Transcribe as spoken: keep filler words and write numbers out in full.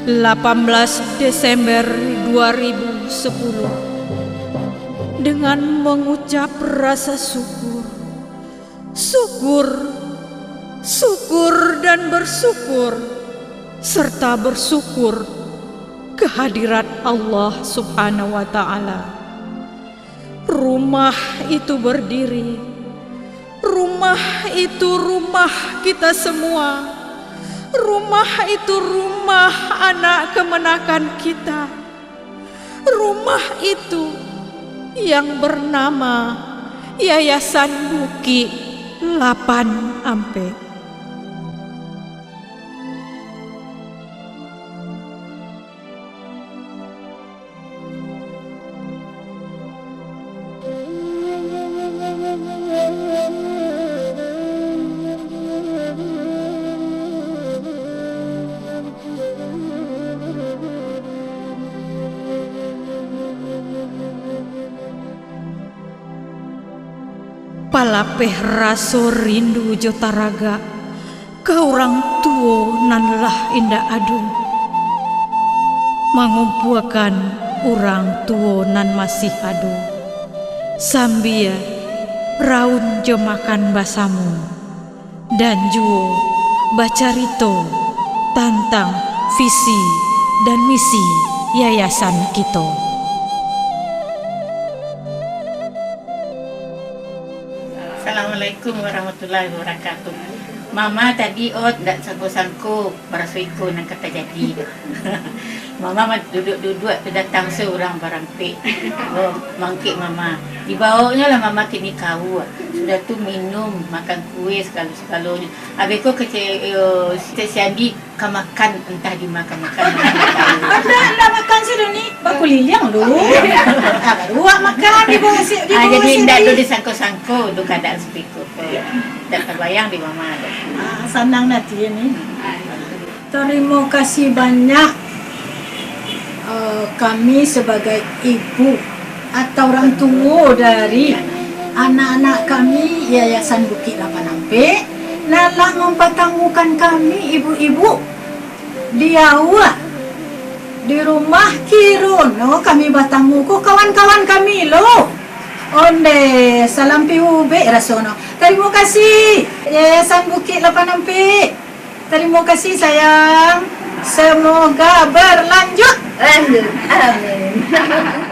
Delapan belas Desember dua ribu sepuluh, dengan mengucap rasa syukur, syukur, syukur dan bersyukur, serta bersyukur kehadirat Allah Subhanahu wa Ta'ala. Rumah itu berdiri. Rumah itu rumah kita semua. Rumah itu rumah anak kemenakan kita. Rumah itu yang bernama Yayasan Bukik Lapan Ampek. Palapeh raso rindu jo taragak ka urang tuwo nan lah indak ado, mangumpuakan urang tuwo nan masih ado, sambia raun jo makan basamo, dan juwo bacarito tantang visi dan misi yayasan kito. Assalamualaikum warahmatullahi wabarakatuh. Mama tadi, oh, ndak sangko-sangko baraso iko nan ka tajadi. Mama ma-, duduak-duduak tu datang seorang barampek. Oh, mangkek Mama. Dibaonyo lah Mama kini kaua. Sudah tu minum, makan kue, segalo-segalonyo. Abih ko kecek, yo, si Andi ka makan, antah di ma ka makan. Anda, anda makan sudah ni, bakuliliang lu. Ah, baru awak makan, di bawah si, di Ah, bawah jadi si indak tadi. Tu disangko-sangko tu keadaan seperti itu. Indak terbayang di mama tu. Ah, sanang nanti ni. Terima kasih banyak, eh, kami sebagai ibu atau orang tua dari anak-anak kami Yayasan Bukik Lapan Ampek, nan lah mampatamukan kami ibu-ibu di awak, di rumah kirono kami batamu ko kawan-kawan kami lo. Onde, salam pi ubek rasono. Tarimo kasih, Yayasan Bukik Lapan Ampek. Tarimo kasih, sayang. Semoga berlanjut. Lanjut. Amin.